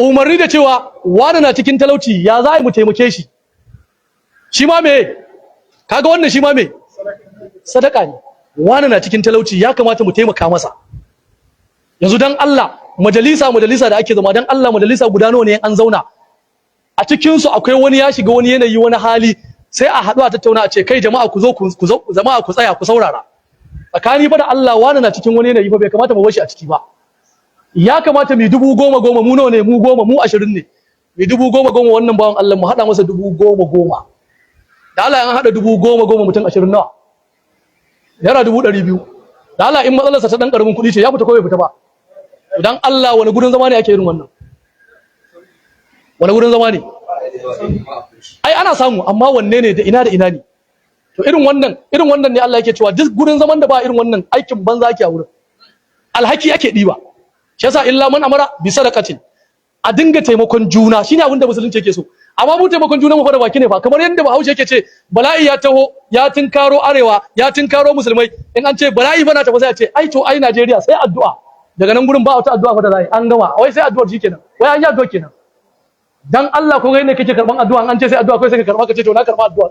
Umarni da cewa wani na cikin talauci, ya za a yi mu taimake shi? Shi ma me? Kaga wannan shi ma me? Sadaka ne. Wani na cikin talauci, ya kamata mu taimaka masa. Yanzu dan Allah, majalisa majalisa da ake zama, dan Allah majalisa guda nawa ne an zauna a cikin su akwai wani ya shiga wani yanayi, wani hali, sai a haɗu a tattauna, a ce, "Kai jama'a, ku zo, ku zo jama'a, ku tsaya ku saurara. Tsakani fa da Allah, wani na cikin wani yanayi fa, bai kamata mu bar shi a ciki ba. Ya kamata mu 10,000 10,000. Mu nawa ne? Mu 10, mu 20 ne. Mu 10,000 10,000, wannan bawan Allah mu haɗa masa 10,000 10,000." Da Allah an haɗa 10,000 10,000, mutum 20, nawa? Naira 200,000. Da Allah in matsalarsa ta ɗan ƙaramin kuɗi ce, ya fita ko bai fita ba? Idan Allah, wani gurin zama ne ake irin wannan? Wani gurin zama ne? Ai ana samu, amma wanne ne, da ina da ina ne? To irin wannan, irin wannan ne Allah yake cewa duk gurin zaman da ba irin wannan, aikin banza ake a wurin, alhaki ake diba. Shi yasa illa man amara bi sadaqatin, a dinga taimakon juna, shine abin da musulunci yake so. Amma mu taimakon juna mu fa da baki ne fa. Kamar yadda Bahaushe yake ce bala'i ya taho, ya tinkaro arewa, ya tinkaro musulmai, in an ce bala'i bana tafi, sai a ce, "Ai to ai Najeriya sai addu'a." Daga nan gurin ba wata addu'a fa da zai an gama, wai sai addu'ar shikenan, wai an yi addu'a kenan. Dan Allah, ko kai ne kake karban addu'a, an ce sai addu'a kai sai ka karba, ka ce, "To na karba addu'a."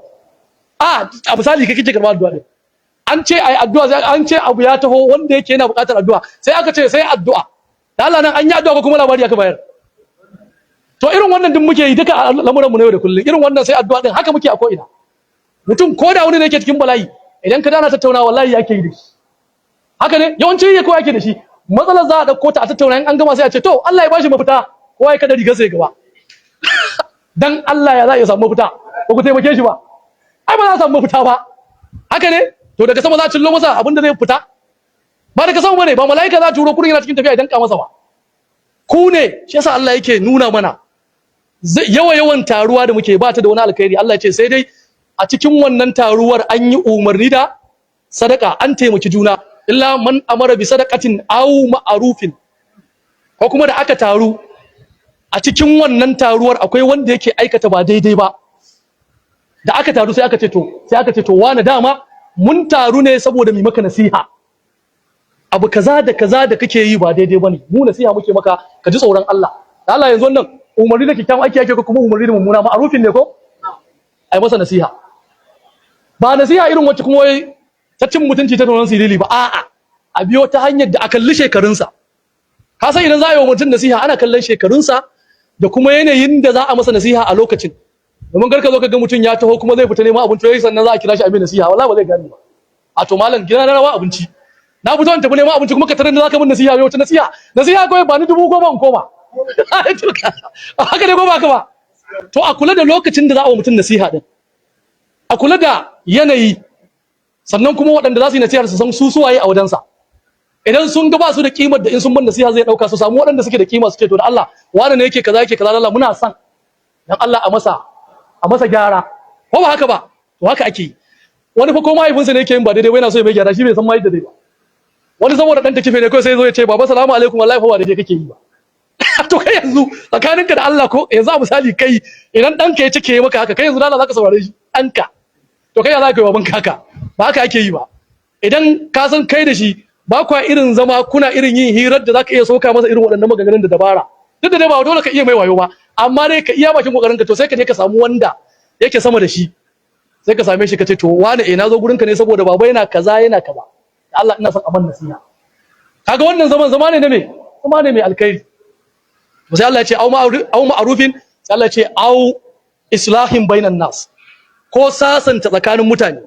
A misali, kai kake karban addu'a din, an ce ai addu'a, sai an ce abu ya taho wanda yake yana buƙatar addu'a, sai aka ce sai addu'a. Da Allah nan an yi addu'a ko kuma labari aka bayar? To irin wannan din muke yi duka a lamuran mu na yau da kullum. Irin wannan sai addu'a din haka muke a ko ina. Mutum ko da wani ne yake cikin bala'i, idan ka dana tattauna, wallahi yake yi da shi haka ne, yawanci ya ko yake da shi matsalar, za a dauko ta a tattauna, in an gama sai a ce, "To Allah ya bashi mafita." Kowa ya kada rigar sai gaba. Dan Allah ya za a iya samu mafita? Ba ku taimake shi ba, ai ba za a samu mafita ba. Haka ne? To daga sama za a cillo masa abin da zai fita? Ba daga sama bane ba, mala'ika za a turo kurin yana cikin tafiya idan ka masa ba. Ku ne. Shi yasa Allah yake nuna mana yawa yawan taruwa da muke ba ta da wani alkhairi. Allah ya ce sai dai a cikin wannan taruwar an yi umarni da sadaka, an taimaki juna. Illa man amara bi sadaqatin aw ma'rufin. Ko kuma da aka taru, a cikin wannan taruwar akwai wanda yake aikata ba daidai ba. Da aka taru sai aka ce, "To wani, dama mun taru ne saboda mu maka nasiha. Abu kaza da kaza da kake yi ba daidai bane. Mu nasiha muke maka, ka ji tsoron Allah." Da Allah yanzu wannan umarni da kyakkyawan aiki yake ko kuma umarni da mummuna? Ma'arufin ne ko? Ai masa nasiha, ba nasiha irin wacce kuma wai ta cin mutunci, ta tonon sirili ba. A'a, a biyo ta hanyar da a kalli shekarunsa. Ka san idan za a yi wa mutum nasiha, ana kallon shekarunsa da kuma yanayin da za a masa nasiha a lokacin, domin kar ka zo ka ga mutum ya taho kuma zai fita neman abinci, wai sannan za a kira shi a mai nasiha. Wallahi ba zai gane ba. A to malam, gida na rawa abinci, na fito in tafi neman abinci, kuma ka tarar da zaka min nasiha. Wai wata nasiha? Nasiha kawai ba ni 10,000 in koma. Haka ne ko ba haka ba? To a kula da lokacin da za a wa mutum nasiha din, a kula da yanayi, sannan kuma waɗanda za su yi nasihar su san su suwaye a wajensa. Idan sun ga ba su da kimar da in sun ban nasiha zai dauka, su samu waɗanda suke da kima, suke, "To da Allah, wani ne yake kaza, yake kaza, Allah muna son dan Allah a masa gyara." Ko ba haka ba? To haka ake yi. Wani fa ko mahaifinsa ne yake yin ba daidai ba, yana so ya mai gyara, shi bai san ma yadda zai ba. Wani saboda dan takife ne kawai sai zo ya ce, "Baba, salamu alaikum, wallahi fa ba daidai kake yi ba." To kai yanzu tsakaninka da Allah, ko yanzu a misali kai idan ɗanka ya cike maka haka, kai yanzu dala zaka saurare shi? Ɗanka. To kai ya zaka yi babanka haka? Ba haka ake yi ba. Idan ka san kai da shi ba kwa irin zama, kuna irin yin hirar da zaka iya soka masa irin waɗannan maganganun da dabara, duk da dai ba dole ka iya mai wayo ba, amma dai ka iya bakin kokarin ka, to sai ka je ka samu wanda yake sama da shi, sai ka same shi ka ce, "To wane, eh, na zo gurinka ne saboda baba yana kaza, yana kaza, Allah ina son a man nasiha." Kaga wannan zaman zama ne na me? Zama ne mai alkhairi. To sai Allah ya ce au ma'rufin, sai Allah ya ce au islahin bainan nas, ko sasanta tsakanin mutane.